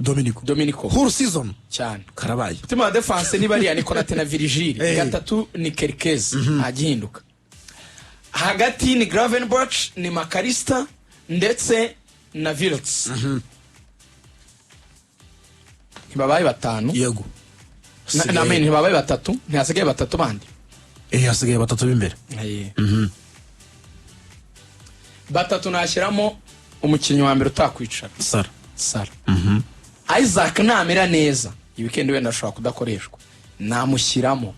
Dominico. Dominico. Whole season. Cyane. Karabaye. Mutima wa defense ni bariya, ni Konate na Virgil. Gatatu ni Kerkez, nta gihinduka. Hagati ni Gravenberch, ni Mac Allister ndetse na Wirtz. Ntibabaye batanu? Yego. Na men ntibabaye batatu? Ntihasigaye batatu bandi? Hasigaye batatu b'imbere. Batatu nashyiramo umukinnyi wa mbere utakwicara. Salah. Salah. Isak namera neza iyi weekend, wenda ashobora kudakoreshwa, namushyiramo.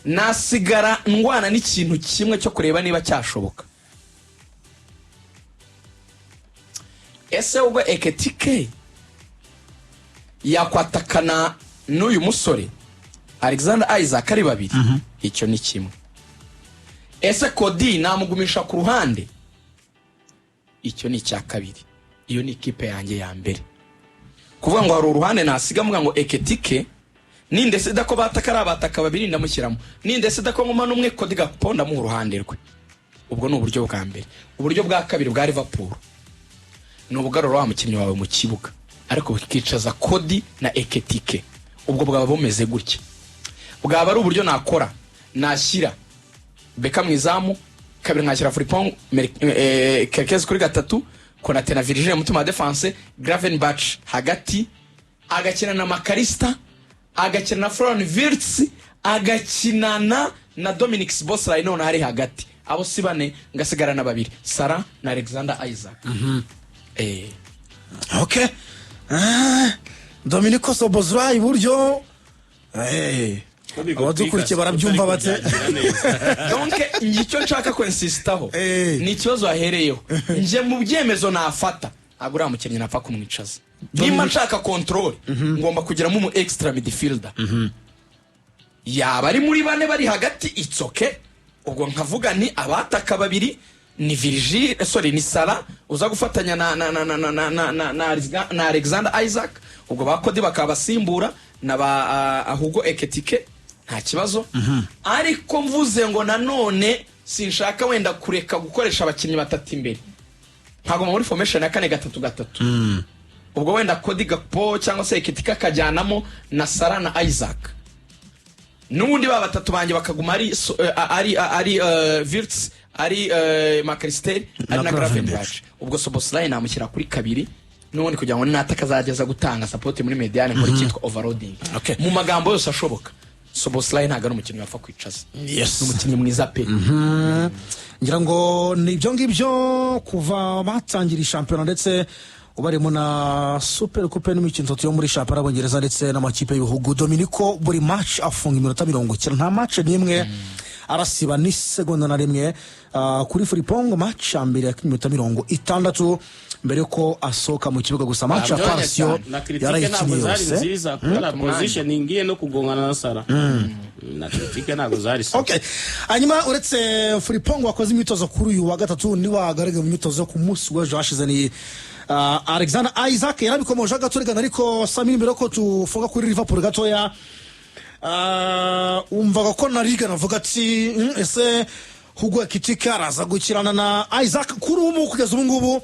Nasigara ndwana n'ikintu kimwe cyo kureba niba cyashoboka. Ese ubwo Ekitike yakwatakana n'uyu musore Alexander Isak ari babiri? Icyo ni kimwe. Ese Cody namugumisha ku ruhande? Icyo ni icya kabiri. Iyo ni ikipe yanjye ya mbere. Kuvuga ngo hari uruhande nasiga mvuga ngo Ekitike, nindecida ko bataka ari abataka babiri, ndamushyiramo. Nindecida ko nguma n'umwe, Cody Gakpo, ndamuha uruhande rwe. Ubwo ni uburyo bwa mbere. Uburyo bwa kabiri bwa Liverpool ni ubugarura wa mukinnyi wawe mu kibuga, ariko bukicaza Cody na Ekitike. Ubwo bwaba bumeze gutya, bwaba ari uburyo nakora: nashyira Becker mu izamu, kabiri nkashyira Frimpong, Kerkez kuri gatatu, Konate na Virgil mutima wa defense, Gravenberch hagati agakina na Mac Allister, agakina na Florian Wirtz, agakinana na Dominic Szoboszlai none ari hagati. Abo si bane? Ngasigarana babiri, Salah na Alexander Isak. Okay. Dominico Szoboszlai iburyo. Abadukurikiye barabyumva bate? Donc njye icyo nshaka kwinsistaho ni ikibazo wahereyeho. Njye mu byemezo nafata, ntabwo uriya mukinnyi napfa kumwicaza. Nimba nshaka control, ngomba kugiramo umu extra midfielder, yaba ari muri bane bari hagati, it's okay. Ubwo nkavuga ni abataka babiri, ni Virgil, sorry, ni Salah uza gufatanya na Alexander Isak. Ubwo ba Cody bakaba basimbura na ba Hugo Ekitike, nta kibazo. Ariko mvuze ngo nanone sinshaka wenda kureka gukoresha abakinnyi batatu imbere, nkaguma muri formation ya 4-3-3. Ubwo wenda Cody Gakpo cyangwa se Ekitike akajyanamo na Salah na Isak, n'ubundi ba batatu banjye bakaguma ari Wirtz, ari Mac Allister, ari na na Gravenberch. Gravenberch. Ubwo Szoboszlai namushyira kuri kabiri n'ubundi, kugira ngo nataka azageza gutanga support muri médiane muri cyitwa overloading. Mu magambo yose ashoboka, Szoboszlai ntabwo ari umukinnyi wapfa kwicaza. Ni umukinnyi mwiza pe. Ngira ngo ni ibyo ngibyo. Kuva batangira shampiyona, ndetse ubarimo na Super Coupe n'imikino itatu yo muri shampiyona y'Abongereza ndetse n'amakipe y'ibihugu, Dominico buri match afunga iminota 90, nta match n'imwe arasiba n'isegonda na rimwe. Kuri Frimpong, match ya mbere yakinnye iminota 60 mbere yuko asohoka mu kibuga. Gusa match ya Arabyonya Palace yo cyane. Na critique ntabwo yarayikiniye zari yose. nziza kubera positioning ye no kugongana na Salah. Na critique ntabwo zari sawa. Okay. Hanyuma uretse Frimpong wakoze imyitozo kuri uyu wa gatatu, niwagaragaye mu myitozo ku munsi w'ejo hashize ni Alexander Isak. Yarabikomoje gato rigana, ariko Samir, mbere ko tufunga kuri Liverpool gatoya, wumvaga ko na Regan avuga ati: Ese Hugo Ekitike araza gukirana na Isak?" Kuri ubu, kugeza ubu ngubu,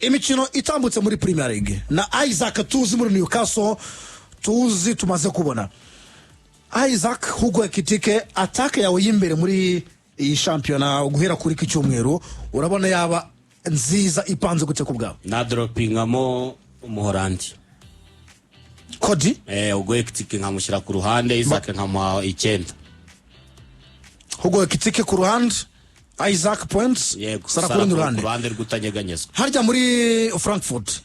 imikino itambutse muri Premier League na Isak tuzi muri Newcastle, tuzi tumaze kubona Isak, Hugo Ekitike, attaque yawe y'imbere muri iyi shampiyona guhera kuri iki cyumweru, urabona yaba nziza ipanze gute ku bwawe? Na droppingamo Umuhorandi. Cody. Ubwo Ekitike nkamushyira ku ruhande, Isak nkamuha 9. Hugo Ekitike ku ruhande, Isak pointe. Yego. Salah ku rundi ku ruhande. Ruhande rw'utanyeganyezwa. Harya muri Frankfurt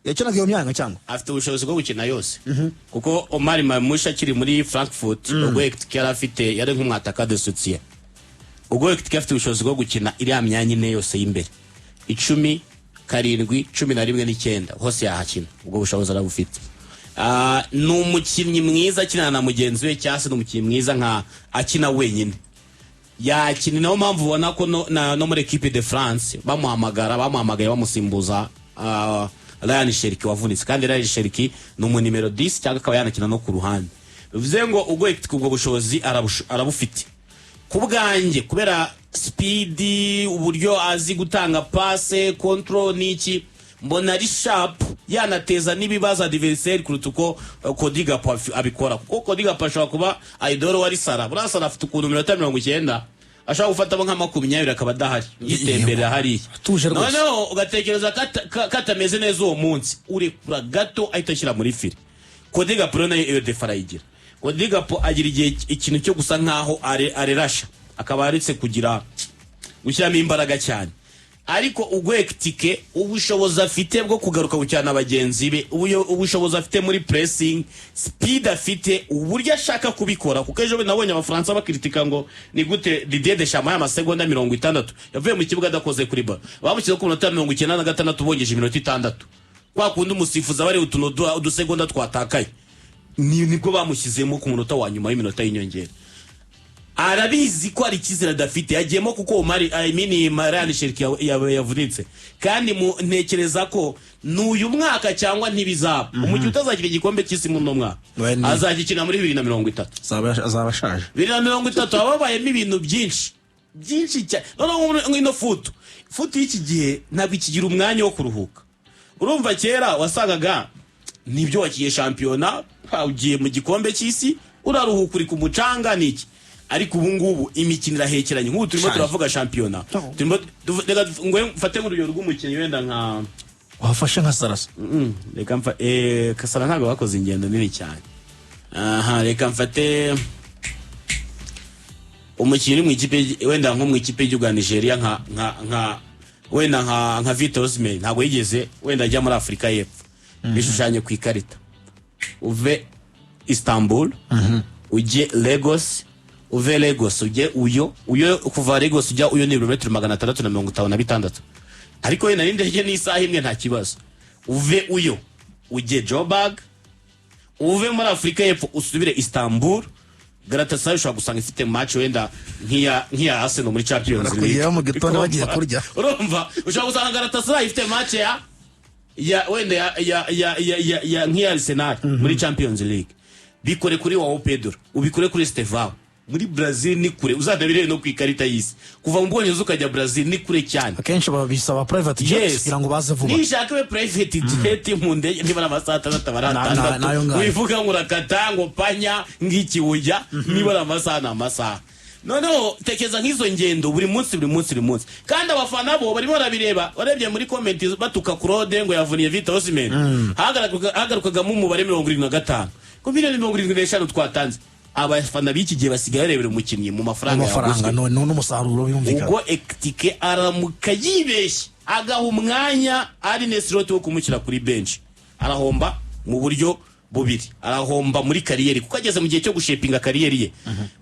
yakinaga iyo myanya cyangwa? Afite ubushobozi bwo gukina yose, kuko Omar Marmoush akiri muri Frankfurt, ubwo Ekitike yari afite, yari nk'umwataka de soutien. Ubwo Ekitike afite ubushobozi bwo gukina iriya myanya ine yose y'imbere: 10, 7, 11 n'9, hose yahakina. Ubwo bushobozi arabufite. Ni umukinnyi mwiza akinana na mugenzi we, cyangwa se ni umukinnyi mwiza nka akina wenyine yakina. Niyo mpamvu ubona ko no muri équipe de France bamuhamagara, bamuhamagaye bamusimbuza Rayan Cherki wavunitse, kandi Rayan Cherki ni umu nimero 10 cyangwa akaba yanakina no ku ruhande. Bivuze ngo ubwo ubwo bushobozi arabufite. Ku bwanjye, kubera speed, uburyo azi gutanga passe, control n'iki. Mbona ari sharp, yanateza n'ibibazo adversaire kuruta uko Cody Gakpo abikora, kuko Cody Gakpo ashobora kuba idolo wari Salah. Buriya Salah afite ukuntu iminota 90 ashobora gufatamo nka 20 akaba adahari, yitemberera hariya. Atuje rwose. Noneho ugatekereza katameze neza uwo munsi, urekura gato ahita ashyira muri filet. Cody Gakpo rero nayo iyo défaut arayigira. Cody Gakpo agira igihe ikintu cyo gusa nkaho arerasha, akaba aretse kugira gushyiramo imbaraga cyane. Ariko Hugo Ekitike, ubushobozi afite bwo kugaruka gukina bagenzi be, ubushobozi afite muri pressing, speed afite, uburyo ashaka kubikora, kuko ejo bundi nabonye Abafaransa bakritika ngo ni gute Didier Deschamps y'amasegonda 60 yavuye mu kibuga adakoze kuri ballon. Bamushyize ku minota 96, bongeje iminota 6, kwa kundi umusifuzi aba areba utuntu udusegonda twatakaye, nibwo bamushyizemo ku munota wa nyuma w'iminota y'inyongera. Arabizi ko hari icyizere adafite, yagiyemo kuko Omar, I mean Rayan Cherki yavunitse. Kandi ntekereza ko n'uyu mwaka cyangwa ntibizaba, umukinnyi utazakina igikombe cy'isi muri uno mwaka azagikina muri 2030. Azaba ashaje. 2030 haba habayemo ibintu byinshi byinshi cyane. Noneho nk'ino foot y'iki gihe ntabwo ikigira umwanya wo kuruhuka. Urumva kera wasangaga nibyo, wakiye shampiyona, ugiye mu gikombe cy'isi, uraruhuka, uri ku mucanga n'iki. Ariko ubu ngubu imikino irahekeranye. Nk'ubu turimo Shaje. turavuga shampiyona, turimo reka ngo mfate nk'urugero rw'umukinnyi wenda nka Wafashe nka Salah. Reka mfa Salah ntabwo bakoze ingendo nini cyane. Aha reka mfate umukinnyi uri mu ikipe wenda nko mu ikipe y'igihugu ya Nigeria, nka wenda nka Victor Osimhen. Ntabwo yigeze wenda ajya muri Afurika y'Epfo. Bishushanye ku ikarita, uve Istanbul ujye Lagos, uve Lagos ujye Uyo, Uyo, kuva Lagos ujya Uyo ni ibirometero 656, ariko wenda n'indege n'isaha imwe, nta kibazo. Uve Uyo ujye Joburg, uve muri Afurika y'Epfo usubire Istanbul. Galatasaray ushobora gusanga ifite match wenda nk'iya Arsenal muri Champions League. Barakugeraho mu gitondo bagiye Urumva? kurya. Urumva ushobora gusanga Galatasaray ifite match ya wenda ya nk'iya Arsenal muri Champions League. Bikore kuri João Pedro, ubikore kuri Estevao. Muri Brazil ni kure, uzanabirebe no ku ikarita y'isi, kuva mu Bwongereza ukajya Brazil ni kure cyane. Akenshi babisaba private jet kugira ngo baze vuba. Nishaka ibe private jet mu ndege, niba ari amasaha 6 aba ari 6. Nayo ngayo. Wivuga ngo urakata ngo panya ngiki ujya, niba ari amasaha ni amasaha. Noneho tekereza nk'izo ngendo buri munsi, buri munsi, buri munsi. Kandi abafana bo barimo barabireba. Warebye muri comment batuka Claude ngo yavuniye Victor Osimhen, hagarukagamo umubare 75, ko miliyoni 75 twatanze. Abafana b'iki gihe basigaye barebera umukinnyi mu mafaranga Amafaranga yaguzwe. None n'umusaruro birumvikana. Ubwo Ekitike aramuka yibeshye agaha umwanya Arne Slot wo kumushyira kuri bench, arahomba mu buryo bubiri. Arahomba muri carrière, kuko ageze mu gihe cyo gushepinga carrière ye.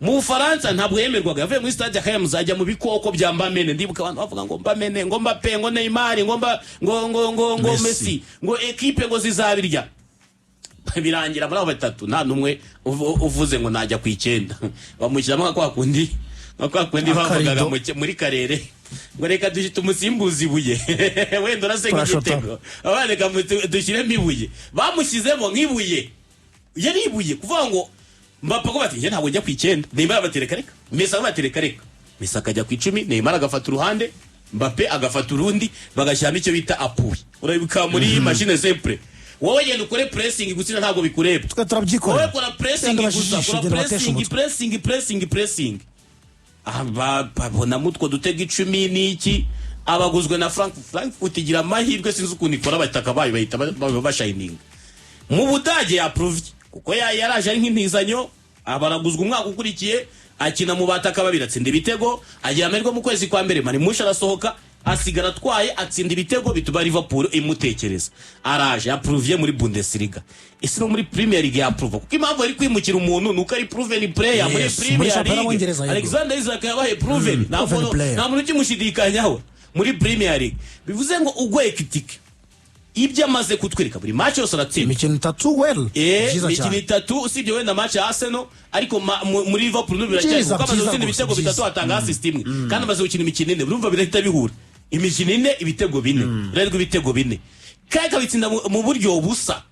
Mu Bufaransa ntabwo yemerwaga, yavuye muri Stade Reims ajya mu bikoko bya Mbamene. Ndibuka abantu bavuga ngo Mbamene, ngo Mbappe, ngo Neymar, ngo Mba, ngo ngo ngo ngo Messi. Messi, ngo ekipe ngo zizabirya. Birangira muri abo batatu nta n'umwe uvuze ngo najya ku 9. Bamushyiramo nka kwa kundi bavugaga Akarido. muri karere ngo reka tumusimbuze ibuye, wenda urasenga Turashota. igitego. Abana reka dushyiremo ibuye. Bamushyizemo nk'ibuye, yari ibuye. Kuvuga ngo Mbappe ko bati njye ntabwo njya ku 9, Neymar abatereka reka, Messi abatereka reka, Messi akajya ku 10, Neymar agafata uruhande, Mbappe agafata urundi, bagashyiramo icyo bita appui. Urabibuka muri machine simple, wowe genda ukore pressing, gutsinda ntabwo bikureba. Twe turabyikorera. Wowe kora pressing Genda gusa, bajijishe, kora genda bateshe pressing, umutwe. Pressing, pressing, pressing. Babonamo utwo dutego 10 n'iki, abaguzwe na Frankfurt. Igira amahirwe, sinzi ukuntu ikora, abataka bayo bahita bashayininga. Mu Budage yaprovye, kuko yaraje ari nk'intizanyo, abaraguzwa umwaka ukurikiye, akina mu bataka babiri, atsinda ibitego, agira amahirwe mu kwezi kwa mbere Marmoush arasohoka, asigara atwaye, atsinda ibitego bituma Liverpool imutekereza. Araje yaprovye muri Bundesliga, ese no muri Premier League yaprova? Kuko impamvu ari kwimukira umuntu nuko ari proven player muri Yes, muri Premier shampiyona League. y'Abongereza, yego. Alexander Isak yabaye proven, nta Proven player. nta muntu ukimushidikanyaho muri Premier League. Bivuze ngo Hugo Ekitike, ibyo amaze kutwereka, buri match yose aratsinda. Imikino itatu, well, byiza imikino cyane. itatu, usibye wenda match ya Arsenal, ariko muri Liverpool n'ubu biracyari, Byiza, kuko amaze byiza gutsinda rwose, ibitego byiza. bitatu, atanga assist imwe, kandi amaze gukina imikino ine. Urumva birahita bihura, imikino ine, ibitego bine, urarwa ibitego bine, kandi akabitsinda mu buryo busa.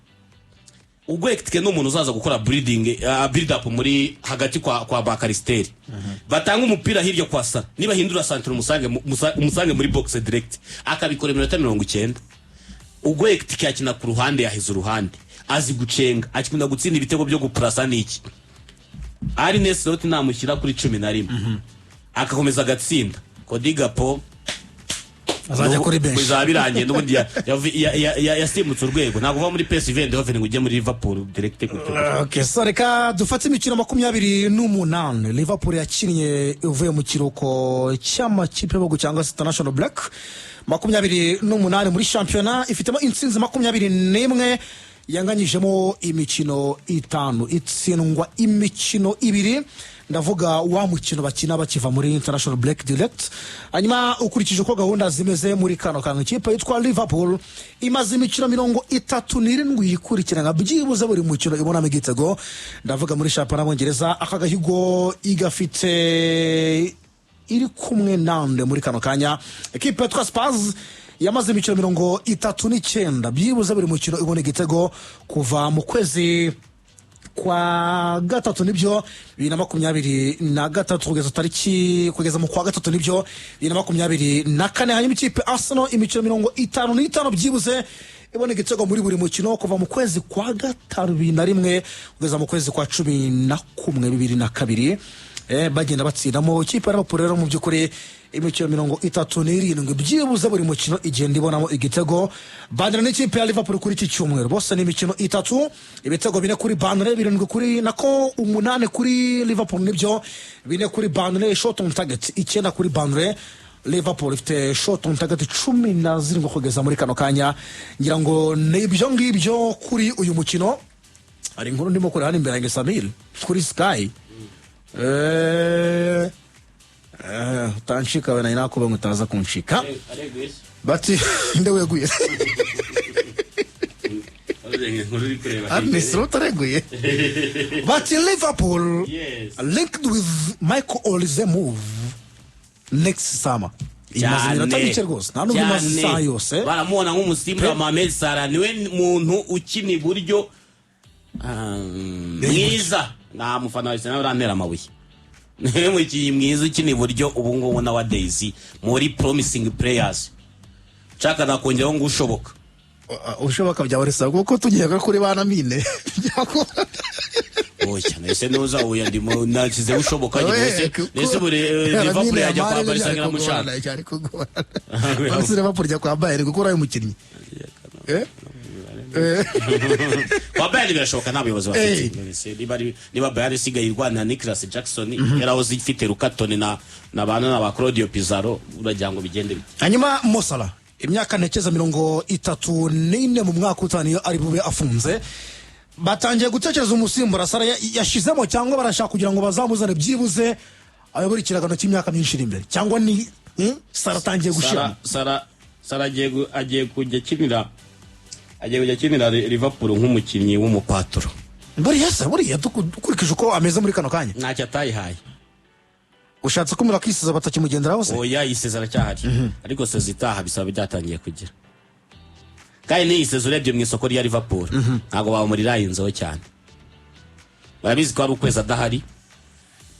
Ubwo Ekitike ni umuntu uzaza gukora building, build up muri hagati kwa Mac Allister, batanga umupira hirya kwa Salah, niba hindura centre umusange umusange muri box direct, akabikora iminota 90. Ubwo Ekitike yakina ku ruhande, yahize uruhande, azi gucenga, akunda gutsinda ibitego byo gupurasa. N'iki, Arne Slot namushyira kuri 11 agakomeza agatsinda, Cody Gakpo azajya kuri benshi. Bizaba birangiye n'ubundi yasimbutse urwego. Ntabwo uva muri PSV Eindhoven ngo ujye muri Liverpool direct gutyo. Okay, so reka dufate imikino 28 Liverpool yakinnye ivuye mu kiruhuko cy'amakipe y'ibihugu cyangwa se international break. 28 muri shampiyona, ifitemo intsinzi 21, yanganyijemo imikino itanu, itsindwa imikino ibiri, ndavuga wa mukino bakina bakiva muri international break direct. Hanyuma ukurikije uko gahunda zimeze muri kano kantu, ikipe yitwa Liverpool imaze imikino 37 yikurikirana, byibuze buri mukino ibonamo igitego, ndavuga muri shampiyona y'Abongereza. Aka gahigo igafite iri kumwe nande muri kano kanya? Ekipe yitwa Spurs yamaze imikino 39 byibuze buri mukino ibona igitego kuva mu kwezi kwa gatatu, nibyo, 2023 kugeza tariki, kugeza mu kwa gatatu, nibyo, 2024. Hanyuma ikipe Arsenal imikino 55 byibuze ibona igitego muri buri mukino kuva mu kwezi kwa gatanu 2001 kugeza mu kwezi kwa 11 2002, bagenda batsindamo. Ikipe ya Liverpool rero mu by'ukuri imikino 37 byibuze buri mukino igenda ibonamo igitego. Burnley n'ikipe ya Liverpool kuri iki cyumweru bose ni imikino itatu, ibitego bine kuri Burnley, birindwi kuri, nako umunani kuri Liverpool, nibyo, bine kuri Burnley. Shot on target icyenda kuri Burnley, Liverpool ifite shot on target 17 kugeza muri kano kanya. Ngira ngo ni ibyo ngibyo kuri uyu mukino. Hari inkuru ndimo kureba hano imbere yanjye, Samir, kuri Sky. Utancika we, nari nakuba ngo utaza kuncika. Bati nde weguye? Inkuru uri kureba. Arne Slot areguye. Bati Liverpool linked with Michael Olise move next summer. Imaze iminota mike rwose, nta nubwo imaze isaha yose. Baramubona nk'umusimbura wa Mohamed Salah, niwe muntu ukina iburyo mwiza. Nta mufana wa Arsenal urantera amabuye, niwe mukinnyi mwiza ukina iburyo ubu ngubu nowadays muri promising players. Nshaka nakongeraho ngo ushoboka. Ushoboka byaba risaba kuko tugiye kuri ba Namine. Oya, nese nuza, oya, ndimo nashyizeho ushoboka nyine. Nese buri Liverpool yajya kwa Barca nkiramushaka. Cyari kugorana. Barca, Liverpool ijya kwa Bayern gukora uyu mukinnyi. Eh. Kwa Bayern birashoboka, nta buyobozi bafite. None niba Bayern isigaye irwanira na Nicolas Jackson, yarahoze ifite Luca Toni na bana na ba Claudio Pizarro, uragira ngo bigende bite? Hanyuma Mo Salah, imyaka ntekeza 34, mu mwaka utaha niyo ari bube afunze. Batangiye gutekereza umusimbura Salah yashizemo, cyangwa barashaka kugira ngo bazamuzane byibuze ayobore ikiragano cy'imyaka myinshi iri imbere, cyangwa ni Salah atangiye gushiramo? Salah agiye kujya akinira Liverpool nk'umukinnyi w'umupaturo. Buriya se, buriya dukurikije uko ameze muri kano kanya, ntacyo atayihaye. Ushatse kumira akisiza batakimugenderaho se? Oya, iyi saison aracyahari, ariko saison itaha bisaba byatangiye kugira. Kandi n'iyi saison urebye mu isoko rya Liverpool ntabwo bamurirahinzeho cyane, barabizi ko hari ukwezi adahari.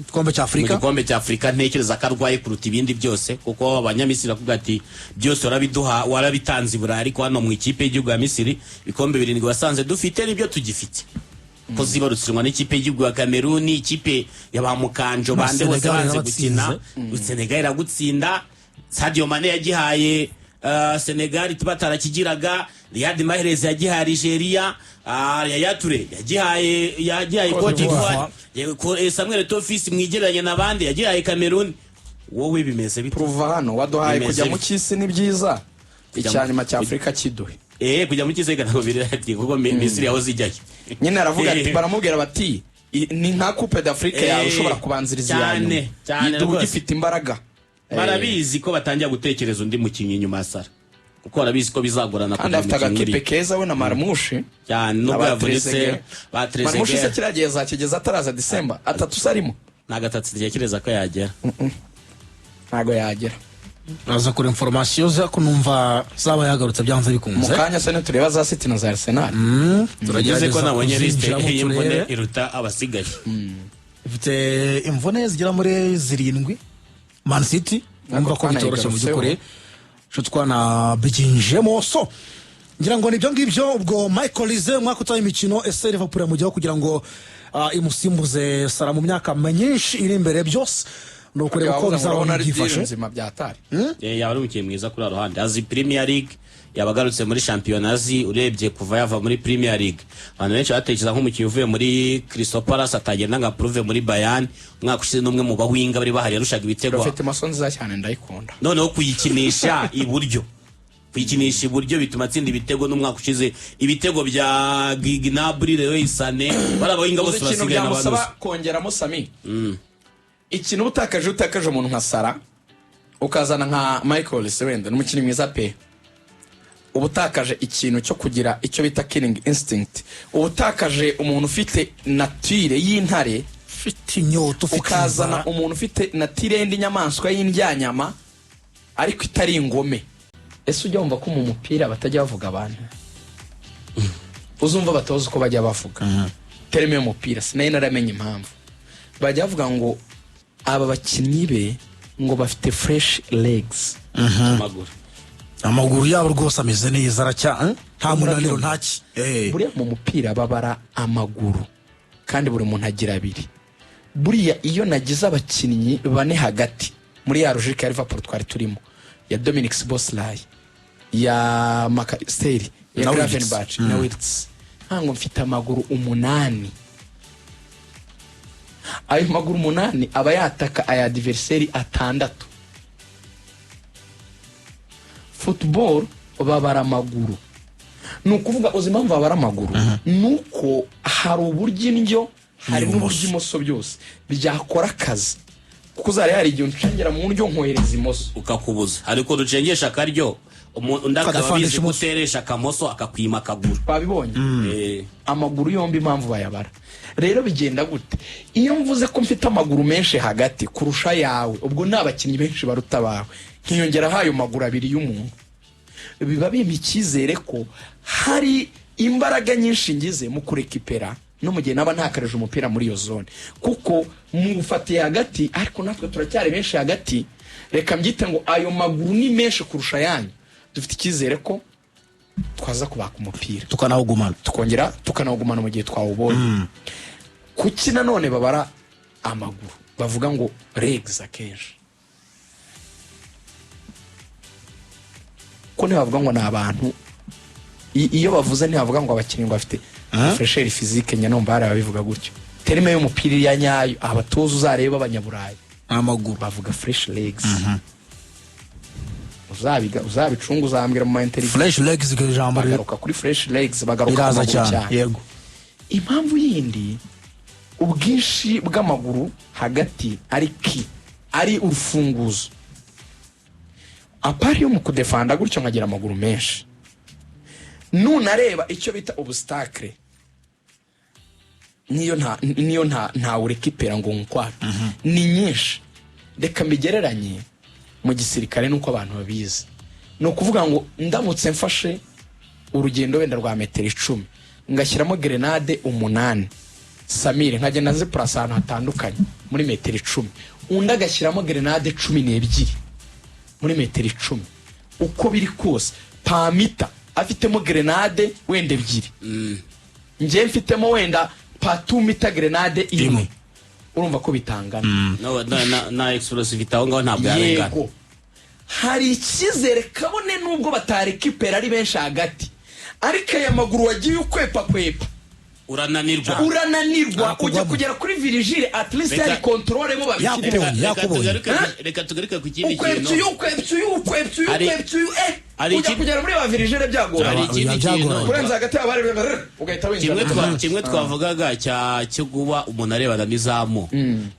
Igikombe cya Mu Afurika. Gikombe cya Afurika. Ntekereza ko arwaye kuruta ibindi byose, kuko Abanyamisiri bakuvuga ati byose warabiduha, warabitanze i Burayi, ariko hano mu ikipe y'igihugu ya Misiri ibikombe birindwi wasanze dufite nibyo tugifite, ko zibarutsirwa n'ikipe y'igihugu ya Kameruni, ikipe ya ba Mukanjo Na bande bose Senegal banze gukina. yarabatsinze. Senegal iragutsinda. Sadio Mane yagihaye Senegal batarakigiraga, Riyad Mahrez yagihaye Algeria, Yaya Touré yagihaye Cote d'Ivoire. Samuel Eto'o Fils mwigereranye n'abandi yagihaye Cameroon. Wowe bimeze bite? Turuva hano waduhaye Bimeze kujya mu bite? cy'isi ni byiza, Kujya icya nyuma cya Afurika kiduhe. Kujya mu cy'isi ntabwo biri, kuko Misiri yahoze ijyayo. Nyine aravuga ati, baramubwira bati ni nka Coupe d'Afrique yawe ushobora kubanziriza iya Cyane, nyuma cyane yiduha rwose. ugifite imbaraga. Barabizi ko batangira gutekereza undi mukinnyi nyuma ya Salah, kuko barabizi ko bizagorana Kandi kugira afite umukinnyi agakipe uri keza we na Marmoush. Cyane, nubwo yavunitse ba Marmoush se Trezeguet. kiriya gihe azakigeza ataraza Disemba atatu se arimo? Nta gatatu ntekereza ko yagera. Ntago yagera. Uraza kure information ze ko numva zaba yagarutse byanze Mu bikunze. kanya se nitureba za City na za Arsenal. Tugize ko nabonye liste kuzinjiramo y'imvune turebe. iruta abasigaye. Ifite imvune zigera muri zirindwi Man City, numva ko bitoroshye mu by'ukuri. Cyo twanabyinjemo so. Ngira ngo nibyo ngibyo. Ubwo Michael Olise, umwaka utaha imikino, ese Liverpool yamujyaho kugira ngo imusimbuze Salah mu myaka myinshi iri imbere? Byose ni ukureba uko bizaba Urabona ari byifashe. deal nzima byatari. Yaba ari umukinnyi mwiza kuri ruhande, azi Premier League, yaba agarutse muri shampiyona azi. Urebye kuva yava muri Premier League, abantu benshi batekereza nk'umukinnyi uvuye muri Crystal Palace atagenda ngo approve muri Bayern. Umwaka ushize n'umwe mu bawinga bari bahari yarushaga ibitego. Ufite imoso nziza cyane, ndayikunda. Noneho kuyikinisha iburyo bituma atsinda ibitego. N'umwaka ushize ibitego bya Gnabry, Leroy Sané, bari abawinga Uzi bose ikintu basigaye n'abantu. Byamusaba kongeramo, Sami, ikintu uba utakaje umuntu nka Salah ukazana nka Michael Olise, wenda ni umukinnyi mwiza pe, uba utakaje ikintu cyo kugira icyo bita killing instinct. Uba utakaje umuntu ufite nature y'intare, ufite inyota, ufite ukazana inzara. Umuntu ufite nature y'indi nyamaswa y'indyanyama ariko itari ingome. Ese ujya wumva ko mu mupira batajya bavuga abantu? Uzumva batoza uko bajya bavuga terme y'umupira, sinari naramenye impamvu bajya bavuga ngo aba bakinnyi be ngo bafite fresh legs. Amaguru. Amaguru yabo rwose ameze neza, aracya nta munaniro, ntaki. Buriya mu mupira babara amaguru, kandi buri muntu agira abiri. Buriya iyo nagize abakinnyi bane hagati muri ya logique ya Liverpool twari turimo, ya Dominic Szoboszlai, ya Mac Allister, ya Na Wirtz. Gravenberch na Wirtz, ntabwo mfite amaguru umunani. Ayo maguru umunani aba yataka aya adversaire atandatu. Football babara amaguru. Ni ukuvuga, uzi impamvu babara amaguru? Ni uko hari uburyo indyo, hari n'uburyo imoso, byose byakora akazi, kuko uzari hari igihe uncengera mu ndyo nkohereza imoso. Ukakubuza, ariko ducengesha akaryo, undi akaba Ukadefandisha abizi imoso. Guteresha akamoso akakwima akaguru. Twabibonye. Amaguru yombi impamvu bayabara rero bigenda gute? Iyo mvuze ko mfite amaguru menshi hagati kurusha ayawe, ubwo ni abakinnyi benshi baruta abawe, nkiyongeraho ayo maguru abiri y'umuntu, biba bimpa icyizere ko hari imbaraga nyinshi ngize mu kurekipera no mu gihe naba ntakarije umupira muri iyo zone, kuko muwufatiye hagati, ariko natwe turacyari benshi hagati. Reka mbyite ngo ayo maguru ni menshi kurusha ayanyu, dufite icyizere ko twaza kubaka umupira, tukanawugumana, tukongera tukanawugumana mu gihe twawubonye. Kuki nanone babara amaguru, bavuga ngo legs akenshi? Ko ntibavuga ngo ni abantu, iyo bavuze ntibavuga ngo abakinnyi ngo bafite fraîcheur physique. Nyanomba hari ababivuga gutyo. Terme y'umupira ya nyayo, abatoza uzareba abanyaburayi, amaguru, bavuga fresh legs. Uzabiga, uzabicunga, uzambwira mu ma interview. Fresh legs, iryo jambo Bagaruka kuri fresh legs, bagaruka ku riraza maguru cyane. cyane. Impamvu yindi, ubwinshi bw'amaguru hagati ari ki ari urufunguzo apari yo mu kudefanda gutyo, nkagira amaguru menshi. Nunareba icyo bita obstacle, niyo ntawurekipera ngo nkwake, ni nyinshi. Reka mbigereranye mu gisirikare nuko abantu babizi. Ni ukuvuga ngo ndamutse mfashe urugendo wenda rwa metero 10, ngashyiramo grenade umunani, Samire, nkagenda nzipurasa ahantu hatandukanye muri metero 10, undi agashyiramo grenade 12 muri metero 10, uko biri kose pamita afitemo grenade wenda ebyiri, njye mfitemo wenda patumita grenade imwe, Imwe. urumva ko bitangana. No, na explosivité aho ngaho ntabwo yarengana. Yego, hari icyizere kabone nubwo batarekipera ari benshi hagati, ariko aya maguru wagiye ukwepa kwepa, urananirwa. Urananirwa Arakugwamo. ujya kugera kuri Virgil, at least Reka- hari contrôle bo babishyiremo. Yakubonye, yakubonye. Reka tugaruke ku kindi Ukwepye kintu. uyu, ukwepye uyu, ukwepye uyu, ukwepye uyu, hari ujya kugera muri ba Virgil byagoranye. Hari ikindi Byagoranye. kintu. Kurenza hagati y'abari ugahita winjira. Kimwe twavugaga cyo kuba umuntu arebana n'izamu,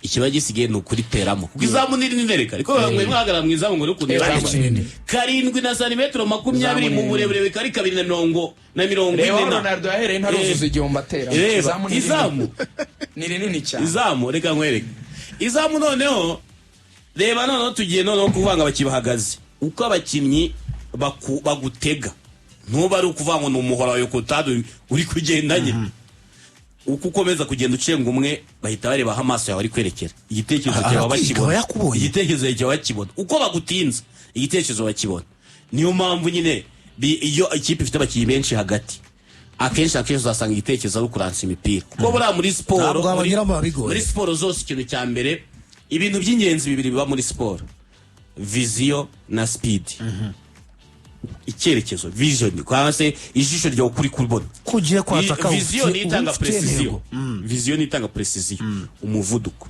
ikiba gisigaye ni ukuriteramo, kuko izamu ni rinini. Reka ariko mwe mwahagarara mu izamu ngo uri Izamu izamu ni rinini. 7 na santimetero 20 Izamu mu ni burebure, bikaba ari kabiri na mirongo na mirongo Reba ine aho na Ronaldo yahereye ntaruzuza igihumbi atera. Reba Izamu ni rinini. Izamu. Ni rinini cyane. Izamu, reka nkwereke izamu. Noneho reba, noneho tugiye noneho kuvanga abakinnyi bahagaze, uko abakinnyi bagutega, ntuba ari ukuvuga ngo ni umuhoro wawe kutadu uri kugenda nyine. Uko ukomeza kugenda ucenga umwe, bahita bareba aho amaso yawe ari kwerekera, igitekerezo cyawe Arakwiga, bakibona. aba yakubonye. Igitekerezo cyawe bakibona, uko bagutinza igitekerezo bakibona. Niyo mpamvu nyine Iyo ikipe ifite abakinnyi benshi hagati, akenshi na kenshi uzasanga igitekerezo ari ukuransa imipira, kuko buriya muri siporo Ntabwo wabanyuramo, biba bigoye. Muri siporo zose, ikintu cya mbere, ibintu by'ingenzi bibiri biba muri siporo: vision na speed. Icyerekezo, vision, cyangwa se ijisho ryawe kuri kubona. Ko ugiye kwataka Vision ufite- niyo itanga ufite precision. intego. Vision niyo itanga precision, umuvuduko.